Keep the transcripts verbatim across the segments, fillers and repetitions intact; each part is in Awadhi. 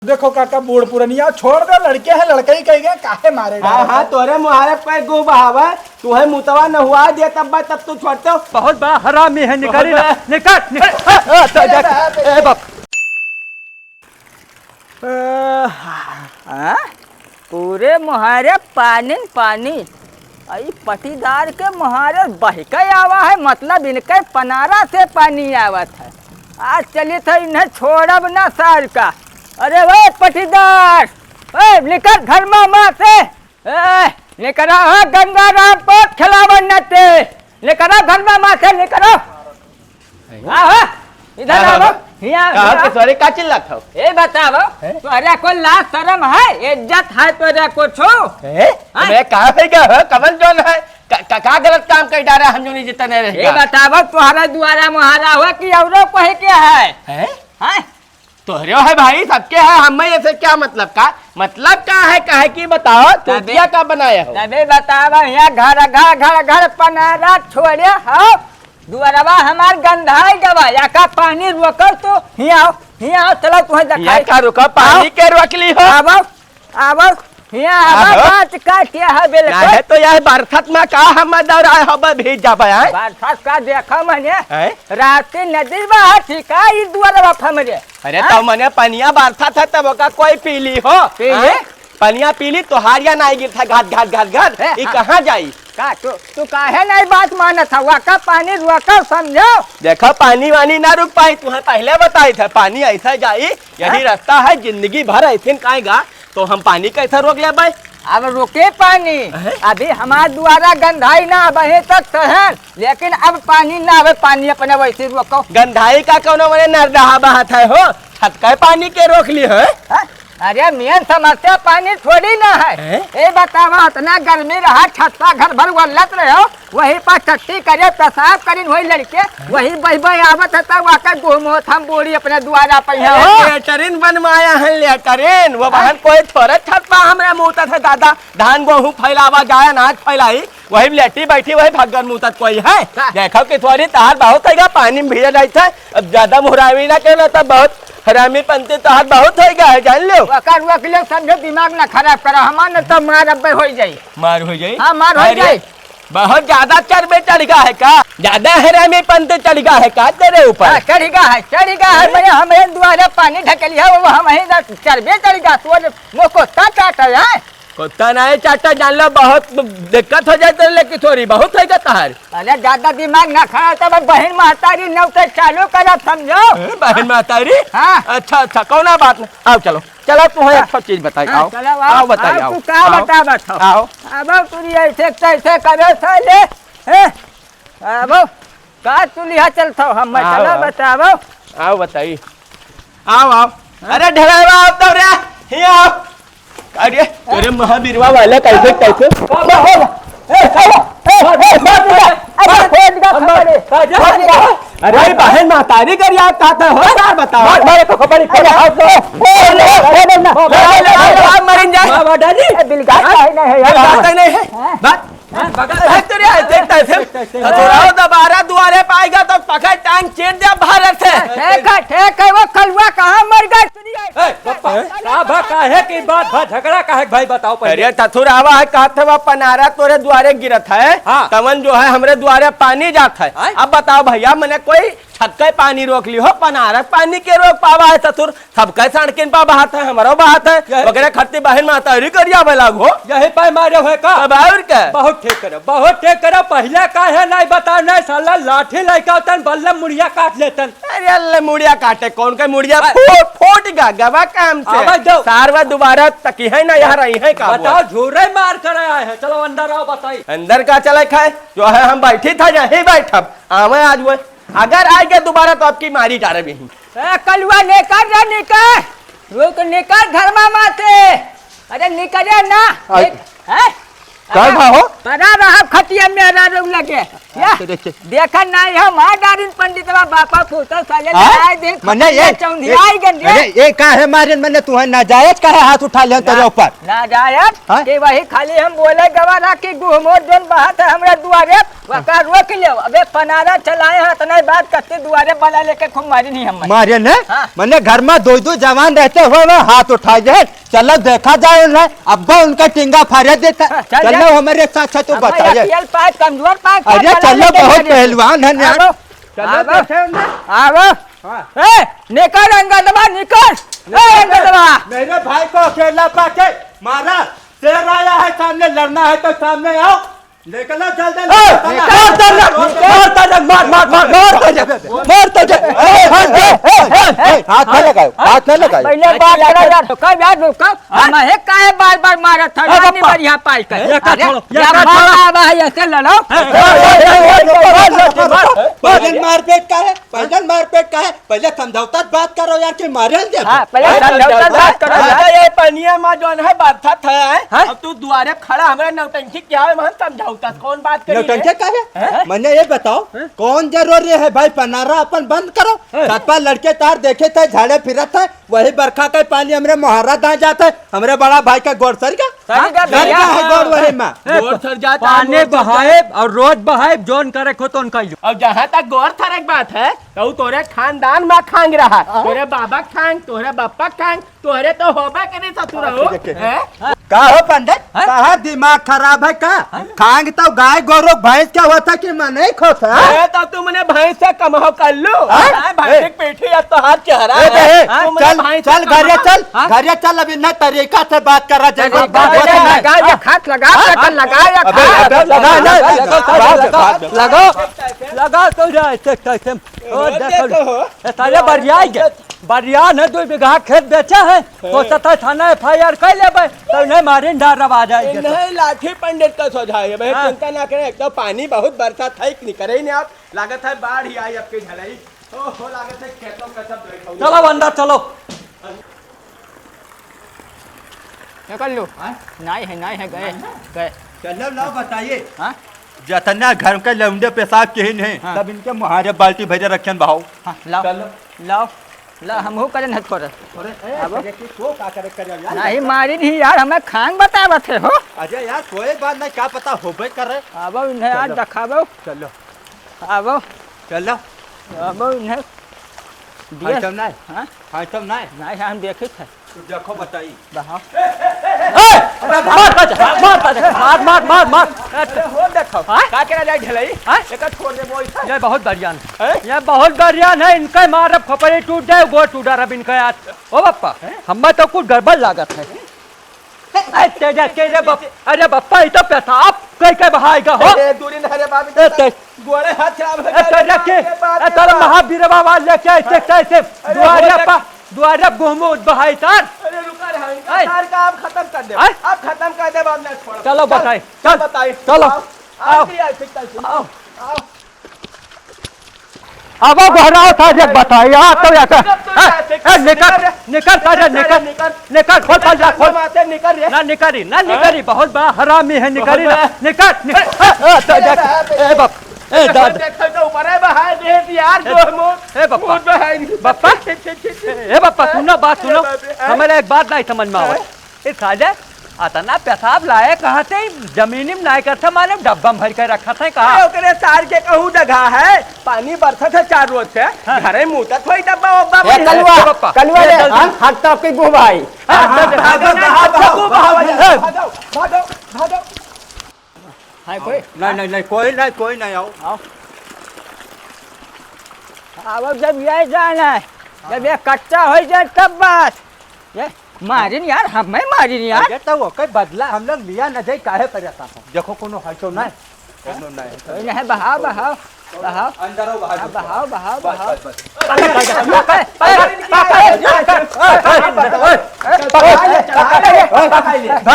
देखो काका, बूढ़ पुरनिया छोड़ दे, लड़के हैं, लड़के ही कह गए, काहे मारे हाँ, डारे हाँ, हो? तोरे मुहारे पे गो बहावे, तू है मुतवा न हुआ दे तब बा, तब तू छोड़ते हो। बहुत बड़ा हरामी है, निकाल बहुत इधर, बड़ा। निकाल, निकाल। ए, ए, ए, ए, बाप। अ, हाँ? पूरे मुहारे पानी न पानी। आ, ई पटीदार के मुहारे बहिके आवा है, मतलब इनके पनारा से पानी आवत है। आज चलित है, इन्हें छोड़ब ना सार का। अरे ओ पटीदार, ए, निकर घर मा, मा से। ए, निकरा हो गंगाराम पोत खिलावन न ते। निकरा घर मा, मा से निकरा। आहो, इधर का आहो, बाबा? हियाँ, कहाँ हियाँ। के सॉरी का चिल्लात हो? ए बताओ, हैं? तोहरे को लाज शरम है, इज्जत है तोहरे कुछ? हैं? हैं? मैं कहाँ पे गया हो? कमल जौन है? का, का, का गलत काम कर डारा हम जौन इज्जत नहीं ए रहेगा? बताओ, तोहरे दुआरा मुहारा हो कि औरो कोई के है? हैं? हैं? तोहरे है भाई, सबके है, हम ऐसे क्या मतलब का? मतलब का है, काहे की बताओ, तबे, चूतिया का बनाया हो? तबे बताओ, यहाँ घर, घर, घर, घर पनारा छोड़े हो, दुआरवा हमार गंधाई गवा, या का पानी रोकल तो हियाँ आओ, हियाँ आओ, चलो तुम्हें यहाँ दिखाई। का रुका, पानी आओ। के रोक ली हो? आबो, आबो, हियाँ आबो, आबो। बात का क्या है बिल्कुल? ना है तो यह बरसात में का हम दौड़ा हो, भीज जाबे, हैं? बरसात का देखो मने, हैं? रात के नदी बहा थी का ई दुआरवा हमरे? अरे हाँ? तो मने पनिया बरसात है तब ओका कोई पी ली हो? पी ली? हैं? पनिया पी ली, तोहार या नाई गिरत है, घाट, घाट, घाट, घाट। ए, ई हाँ। कहाँ जाई? का तू, तू काहे नहीं बात मानत हवा? का पानी रोको, समझो। देखो, पानी वानी ना रुक पाई, तुम्हें पहले बताई था, पानी ऐसा जाई, यही हाँ? रास्ता है, जिंदगी भर ऐसे न काएगा, तो हम पानी कैसे रोक लेबै? अब रुके पानी, अहे? अभी हमार दुआरा गंधाई ना, अब यहीं तक सहन, लेकिन अब पानी ना आवे, पानी अपने वैसे रोको। गंधाई का कौनो मने नरडहा बहत है हो, छटके पानी के रोक ली है। हाँ? अरे मेन समस्या पानी थोड़ी ना है। हैं? ए बतावा, इतना गर्मी रहा, छत्ता घर भर वल्लत रहे हो, वही पर टट्टी करे, पेशाब करिन, वही लड़के, वही बह बह आवत है, तब वाकई गुहमोत हम बूढ़ी अपने दुआरा पे हैं अरे हो। लेटरिन बनवाया है, लेटरिन, वो हाँ? बहन कोई थोड़े छत्ता हमरा मुँह से दादा, धान गोहूँ फैलावा जाए, अनाज फैलाई, वही लेटी बैठी, वही भग्गन मुतत कोई है। का? देखो कि थोड़ी तहार बहुत हैगा, पानी में भीजे जाइत है। अब ज्यादा मुहरावी ना कहना, तब बहुत हरामी पंती तहार बहुत हैगा है, जान लो। वकर वकले समझो, दिमाग ना खराब करो, हमार न तो मार अब्बे हो जाई। मार हो जाई? हाँ, मार हो अरे, जाई। बहुत ज्यादा चर्बे चढ़ गया है का? ज्यादा हरामी पंती चढ़ गया है का तेरे ऊपर? हाँ, चढ़ गया है, चढ़ गया है। हैं? मैं हमें दुआरे पानी ढकलिया, वो हमें ना चर्बे चढ़ गया, तो वो मोको ता चाटा है। कुत्ता नहीं चाटा, जान लो, बहुत दिक्कत हो जाए तेरे लेके थोड़ी, बहुत है क्या तहार? अरे ज्यादा दिमाग ना खराब, तब बहन महतारी नौकर चालू करब, समझो। ए, बहन महतारी? हाँ। अच्छा, अच्छा, कौना बात ना। आओ, चलो, चलो, तुम्हें हाँ। एक ठो चीज बताई, हाँ, आओ। चलो, आओ, आओ, बताई, आओ, आओ। तू का बतावत हो? आओ। अब तू ये ऐसे कैसे करे साले? हैं? अब का तू लिहा चलत हो? हम आओ, चलो, आओ। बताओ। आओ, बताई। आओ, आओ। हाँ? अरे, ढलावा, आओ तो रे। ही आओ। अरे, अरे, महावीरवा वाले कैसे, कैसे? अरे, बहन महतारी कर याद कहता हो, यार बताओ। मार, मारे तो खबर ही अरे, आओ तो। अरे, अरे, अरे, अरे, मरिन जाए। बाबा डाली। ए, बिलगात है ना है यार। बिलगात है नहीं है। हाँ। बात। हाँ, बगल। ए, तेरे, ए, देख, देख, देख, देख। तो थोड़ा दोबारा दुआरे पाएगा तो पकड़ टांग चीर दे भारत से। ठीक है, ठीक है, वो कलुआ कहाँ मर गए? सुनिए। ए, पप्पा, का भा, काहे की बात भा, झगड़ा काहे भाई बताओ पहले। अरे, ससुर आवा है, कहत है, वो पनारा तोरे दुआरे गिरत है, हाँ। तवन जो है, हमरे दुआरे पानी जात है। हाँ? अब बताओ भैया, मने कोई छक्के पानी रोक ली हो, पनारक पानी के रोक पावा है ससुर, सबके सड़किन पर बहात है, हमरो बहात है, यही वगैरह खत्ती बहन महतारी करिया वाला हो। यही पे मारे हुए का? तब और का? बहुत ठीक करो, बहुत ठीक करो। पहले का है नहीं बताओ, नहीं साला लाठी लइका तन बल्लम मुड़िया काट लेतन। अरे अल्लाह मुड़िया काटे, कौन का मुड़िया? अरे। फूट, फूट गा, गवा काम से। आवाज दो। सारवा दोबारा तकी है ना, यहाँ रही है का बताओ, बोल? झूरे मार कर आया है। चलो अंदर आओ, बताई। अंदर का चले खाए? जो है हम बैठी था, यहीं बैठब। आवे आज वो। अगर आइगे दोबारा तो आपकी मारी डारे भी। ए, कलुआ निकर रे, निकर। रुक, निकर घर मा माते। अरे निकर रे ना। आई। देख, हैं? का भा हो? पड़ा रहा खटिया मेहरारू लगे। या, अच्छा, देखिए। देखा नहीं हम आ डारिन पंडितवा बापा पूतो साले हाँ? लड़ाई दिन मने खटिया ये, चौंधियाई ये, गन रे। अरे, ये काहे मारिन मने तुहैं नाजायज काहे हाथ उठा लेन तेरे ऊपर? नाजायज? हाँ? कि वही खाली हम बोले गवा रहा कि गुहमोर जोन बहत है हमरा दुआरे, वका रोक लेव। अबे पनारा चलाए हाथ नहीं बात करते दुआरे बला लेके खूब मारिन ही हम। मारिन है? हाँ। मने घर मा दो दो जवान रहते हुए वह हाथ उठा गए। चलो देखा जाए उन्हें, अब्बा उनका टिंगा फारे देता। हाँ, चल चलो जा। हमारे साथ साथ तो अब बताइए। अकेल पाए, कमजोर पाए, अरे पाए, चलो, पहलवान बहुत है यार। पहलवान है यार। आवो, चलो आवो, देखे उन्हें। आवो। हाँ। ए, निकल अंगदवा, निकल। ए, अंगदवा। मेरे भाई को अकेला पाके मारा। शेर आया है सामने, लड़ना है तो सामने आओ। निकलो जल्दी, ए, निकलो। मार, मार, मार, मार, मार, मार, मार, मार, मार, मार, मार, मार, मार, ए, ए, ए, ए, ए, हाथ ना लगाओ, हाथ ना लगाओ। पहले बात करा यार, रुका यार, रुका। हम है काहे बार-बार मारत है? ए, रानी बप्पा। बढ़िया पाई कर। ए, का अरे, छोड़ो, या या का मार छोड़ो? आवा है, ऐसे लड़ो। ए, ए, ए, ए, ए, ए, ए, ए, ए, पैदल मारपीट का है, पैदल मारपीट का है। पहले समझौता से बात करो यार, कि मारे दे। हाँ, पहले अरे, समझौता से बात करो यार। अरे, ये पनिया मा जौन है, बरसात है, हैं? हाँ? अब तू दुआरे खड़ा, हमरा नौटंकी क्या है, हम समझौता से कौन बात करी नौटंकी है? का है? हैं? मने ये बताओ, हैं? कौन जरूरी है भाई, पनारा अपन बंद करो। हैं? छत पर लड़के तार देखे थे, झाड़े फिरत है, वही बरखा का पानी हमरे मोहरा दां जात है, हमरे बड़ा भाई का गोड़ सर गया। सर गया, सर गया है भैया। गोड़ वही मा। ए, गोड़ सर जात है, पानी गोड़ सर जात। बहाएब और रोज बहाएब, जौन करे खो तो उनका ही। और जहाँ तक गोड़ सरे के बात है, तो तोरे खानदान मा खांग रहा, हाँ? तोरे बाबा खांग, तोरे बप्पा खांग, तोरे तो होबे करे ससुर हो। अच्छा, देखे। हैं? का हो पंडित? हैं? कहाँ दिमाग खराब है का? हैं? खांग तो गाय गोरू भैंस के होता कि मनई खोता? अरे तो तू मने भैंस से कम हो कर लो। हाँ? हाँ, भैंस ए। के पीठी अब तो हर चेहरा ए, है। ए, तू मने चल, भैंस से चल, कम घरे हो। चल, हाँ? घरे चल, अभी ना तरीका से बात कर रहा, जल्दी अरे, बात बात कर लगा, रहा। लगा, ये हाथ लगा, हाँ? कटन लगा, ये अबे, हाथ अबे, लगा, ना, ना, लगा, ना, लगा, ना, लगा, ना, लगा, ना, लगा, ना, लगा, लगा, तो जा, ऐसे, ऐसे, ओ, रोज देखो, देखो हो। ए, साले बरियाई के, बरियान है, दो बीघा खेत बेचा है, हैं। सोचत है थाना एफ आई आर कर लेबे, तो नहीं मारिन डार रवा जाए ए, के तो। नहीं, लाठी पंडित का सोझा है, भाई हाँ। चिंता ना करें, एक तो पानी बहुत बरसात है, निकरे ही नहीं आप, लागत है बाढ़ ही आई आपके झलाई। ओहो, लागत है खेतों का सब बैठा हुआ। चलो अंदर चलो। निकल लो। हाँ? नहीं है, नहीं है, गए, नहीं है? गए। चलो, लाओ, बताइए। हाँ? जतना घर के लौंडे पेशाब किहिन हैं, हाँ। सब इनके मुहारे बाल्टी भरे रखेन बहाओ। हाँ, लाओ, चलो। लाओ, ला, हमहू करेन है थोड़ा। अरे, ए, अब अरे, तू सो का करे, करे यार? नहीं, मारी नहीं यार, हमें खांग बतावत है हो। अरे यार, कोई बात नहीं, क्या पता होबे करे। अब इन्हें यार चलो। दिखावो। चलो। आवो। चलो। आवो इन्हें। दिया। खाई तब नाय? हाँ? खाई तब नाय? नाय, हम देखित है। तू देखो बताई। बहाओ। ए, ए, ए, ए, ए, ए, मार, मार, मार, मार, मार, मार, मार। अरे हो देखो। हाँ? का करा जाए झलई? हाँ? एका छोड़ दे बोल। ये बहुत गरियान है। हैं? ये बहुत गरियान है, इनका मारब खोपड़ी टूट जाए, गोड़ टूटा रब इनका यार। ओ बप्पा, हैं? हमें तो कुछ गड़बड़ लागत है। ए, तेरे, तेरे बप-, अरे बप्पा, ई तो पेशाब कई के बहाएगा हो। ए, दूरी न, अरे बाबू, ए, ते-, गोड़े हाथ खराब हो ए, गया, तेरे के, बाप रे, बाप ए, रे, तेरे बाप। महावीर बाबा लेके आए, ते, ते, ते, अरे, दुआरे हो जा। पा, दुआरे गुहमूत बहाई तार। अरे, रुका रे, इनका ए। तार का आप खत्म कर दे। ए। आप खत्म कर दे, बाद में छोड़। चलो, चल, बताई, चल, चल, बताई। चलो। आओ, आओ। आओ, ठीक है, आओ। आओ। अब वो घराव था, देख बताई, आ तो या कर। ए, ए, निकर, निकर सारे, निकर। निकर, खोल, खोल, जा, खोल। माते निकर रे। ना निकरी, ना निकरी, बहुत बड़ा हरामी है, निकरी ना। निकर, निकर। ए, ए, तो देख, ए, बाप, ए, दादा। देख, तो ऊपर है, बाहर देख यार, जो ए, मो-, ए, बापा। मोर बहाई। बापा। ए, बापा, सुनो बात, सुनो। ए, बाप रे। हमारे एक बात नहीं समझ में आवा। ए, साले, अतना पेशाब लाए कहाँ से? जमीनी में नाय करते, माने डब्बा में भर के रखत है का? अरे, ओकरे सार के कहूँ जगह है, पानी बरसत है चार रोज से, हाँ। घरे मुतत होई डब्बा उब्बा ए, में। कलुआ, ए, बापा। कलुआ ए, रे, जल्दी। हाँ, हट तो कोई गुह भाई। हाँ, हाँ, भागो, भागो, भागो, भागो, भागो, भागो। भागो, भागो, भागो। है कोई? नहीं, नहीं, नहीं, कोई नहीं, कोई नहीं, आओ। आओ। अब जब ये जाना है, जब ये कच्चा हो जाए तब बात। ये मारिन यार, हमें मारिन यार। अरे तो ओकर बदला हम लोग लिया न जाए, काहे परेशान हो? देखो कोनो है तो नहीं? कोनो नहीं है। कोई नहीं, बहाओ, बहाओ, बहाओ। अंदर आओ, बाहर हाँ, आओ। बहाओ, बहाओ, बस, बहाओ। बस, बस। घर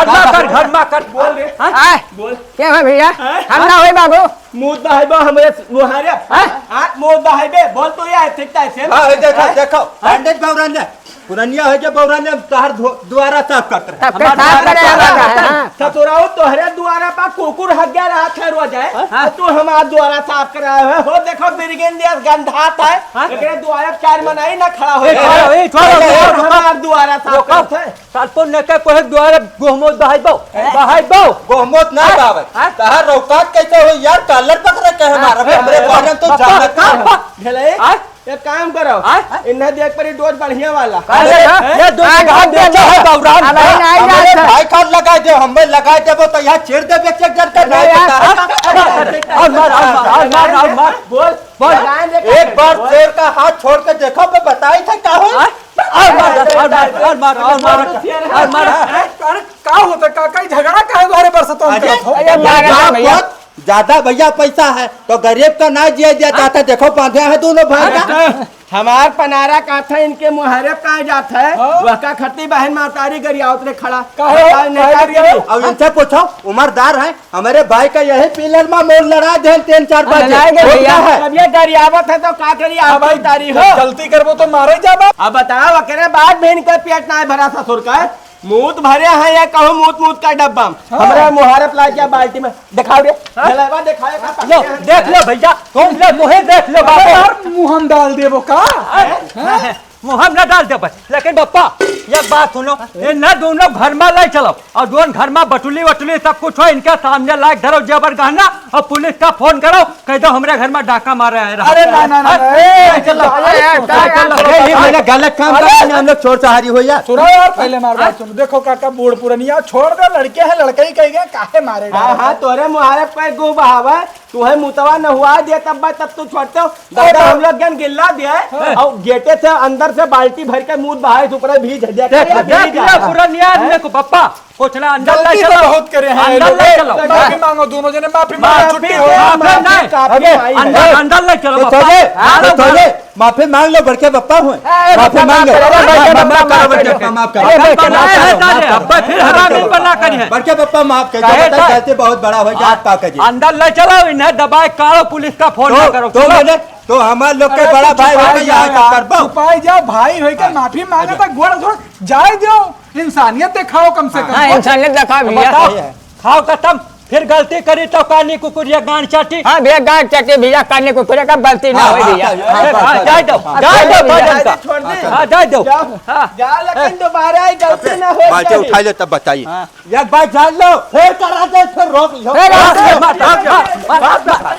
मा कर, घर मा कर। बोल रे। हाँ? बोल। क्या है भैया? हाँ? हम ना होई बाबू। मूत बहाइबो हमरे मुहारे। हाँ? आप मूत बहाइबे, बोल तो यार, ठीक टाइप से। हाँ, ये देखो, हाँ? देखो, हाँ? पंडित बाबू ने पुरनिया होइ के बौरा ने तोहर धो-, दुआरा साफ करत रहे। सबके हमार साफ दुआरा करे साफ वाला करत है, रहे। हाँ। ससुराऊ तोहरे दुआरा पर कुकुर हग्या रहत है रोज है। हाँ। और तू हमार दुआरा साफ कराए है। हो देखो बिरगिन दिया गंधात है। हाँ। एकरे दुआरा पर चार मनई ना खड़ा हो ए, जाए। छोड़ो, ए, छोड़ो, ए, छोड़ो, हमार दुआरा साफ रोको। करत है। साल तो नेके कोहे दुआरे गोहमोत बहाइबो, हैं? बहाइबो। गोहमोत ना हैं? बाबे। हैं? तहार औकात कैसे हो यार? कॉलर पकड़े के हैं हैं? मारा, हैं? हमरे बारे में तो पापा, जानत ना। पापा। भेले? हैं? एक काम करो, हैं? इन्हें देख परी डोज बढ़िया वाला। का अरे, देख? हैं? ये दो आ, बीघा देख, बेचा है देख। बौरान। अब नहीं, नहीं, हमरे नहीं। भाई का लगा दे, हमें लगा देबो तो यहाँ चीर देबे, चेक जर कर अरे नहीं यार। पता। और मार, और मार, और मार, और मार। बोल। बोल, लगाए दे एक बार बोल। शेर का हाथ छोड़ के देखो, मैं बताई था का हो? हाँ? और मार, और मार, और मार, और मार, और मार। अरे, अरे, का होता काका, ई झगड़ा काहे घरे बरसत हो अरे, करत हो? अरे, अरे, मारा ना भैया। बहुत ज्यादा भैया पैसा है, तो गरीब का ना जिया दिया जाता। देखो, बांधे हैं दोनों भाई का। हमार पनारा का था, इनके मुहारे कहाँ जात है? हाँ। वह का खत्ती बहन महतारी गरियावत रे खड़ा। काहे हो? बताओ, इन्हें काहे क्या गरियावत? करी? अब इनसे पूछो, उमरदार है, हमरे भाई का यही पिलर मा मोर लड़ा देन तीन चार हाँ, बार लड़ाई दे भैया। तब ये गरियावत है तो का करी, हाँ आप भाई, उतारी हो। गलती करबो तो मारे जाबा। अब बताओ, अकेले बात बहन के पेट ना भरा ससुर का, मूत भरे हैं या कहूँ मूत मूत का डब्बा में। हाँ। हमरा मुहारप ला क्या बाल्टी में दिखाओ रे। हाँ? जलेबा दिखाए का लो, देख लो भैया, तुम ले मुहे देख लो अरे बाबू। यार, मुँह हम डाल देबो का? हैं? हैं? मुँह हम ना डाल देबे, लेकिन बप्पा, एक बात सुनो, इन्हें दोनों घर मा लाई चलो, और जोन घर मा बटुली वटुली सब कुछ हो, इनके सामने लाइक धरो जेवर गहना, और पुलिस का फोन करो, कह दो हमरे घर मा डाका मारे आए रहा। अरे ना, ना, ना, ना, ए, ए, चलो, चलो, अरे, चलो, चलो, चलो। ये, ये मैंने गलत काम अरे, करा, हम लोग चोर चहारी हो यार। सुनो यार, पहले हमारी बात सुनो। देखो काका, बूढ़ पुरनिया छोड़ दे, लड़के हैं, लड़के ही कह गए, काहे मारे हाँ, डाले? हाँ, तोरे मुहारे पे गो बहावा, तू है मुतवा न हुआ दे तब बा, तब तू छोड़ते हो। दादा, अरे। हम लोग गन गिल्ला दिया है, हाँ। और गेटे से अंदर से बाल्टी भर के मूत बहाए, ऊपर भीज दिया, देख, भीज देख दिया। लिया पुरनिया आदमी को, पप्पा। कुछ ना, अंदर गलती ले तो चलो। बहुत करे हैं ये अंदर लोग। ले चलो। माफी मांगो, दोनों जने माफी मांगो, माफी छुट्टी दे, हो। माफी माफी नहीं। काफी अबे, आई है। अंदर, अंदर ले चलो, तो बप्पा। चले, हाँ, तो चले। माफी मांग लो, बड़के बप्पा हुए। ए, माफी बप्पा मांग लो। माफ करो, बड़के माफ बप्पा करो, माफ बड़के करो। बप्पा, माफ करो। अरे, बड़के बप्पा, माफ करो, अरे, माफ करो। अब्बा फिर हरामी बना करिए। बड़के बप्पा माफ कर दो, काहे बता, सर? गलती बहुत बड़ा हो गया, आप का करिए? अंदर ले चलो, इन्हें दबाए काढ़ो, पुलिस का फोन तो, ना करो। तो चलो। मैंने, तो हमारे लोग के अरे, बड़ा तो भाई छुपाई होके यहाँ जाओ का यार, करबो? छुपाई जाओ, भाई होके माफी मांगे तो गोड़ धो, जाए दो। इंसानियत दिखाओ कम से कम। हाँ, इंसानियत दिखाओ भैया। बताओ, खाओ कसम, फिर गलती करी तो कानी कुकुरिया गांड चाटी। हाँ भैया, गांड चाटी भैया, कानी कुकुरिया का गलती ना हाँ, होई हाँ, भैया। हाँ, हाँ, हाँ, हाँ, जाए दो, हाँ, जाए दो, हाँ, भजन का। छोड़ दे। हाँ, जाए दो। जाओ, हाँ। जाओ, लेकिन दोबारा ये गलती ना होई बाल्टी कभी। उठा ले तब बताइए। हाँ। एक बात जान लो, फिर करा दे, फिर रोक लो। फिर रोक लो। मार, मार, मार, मार, मार।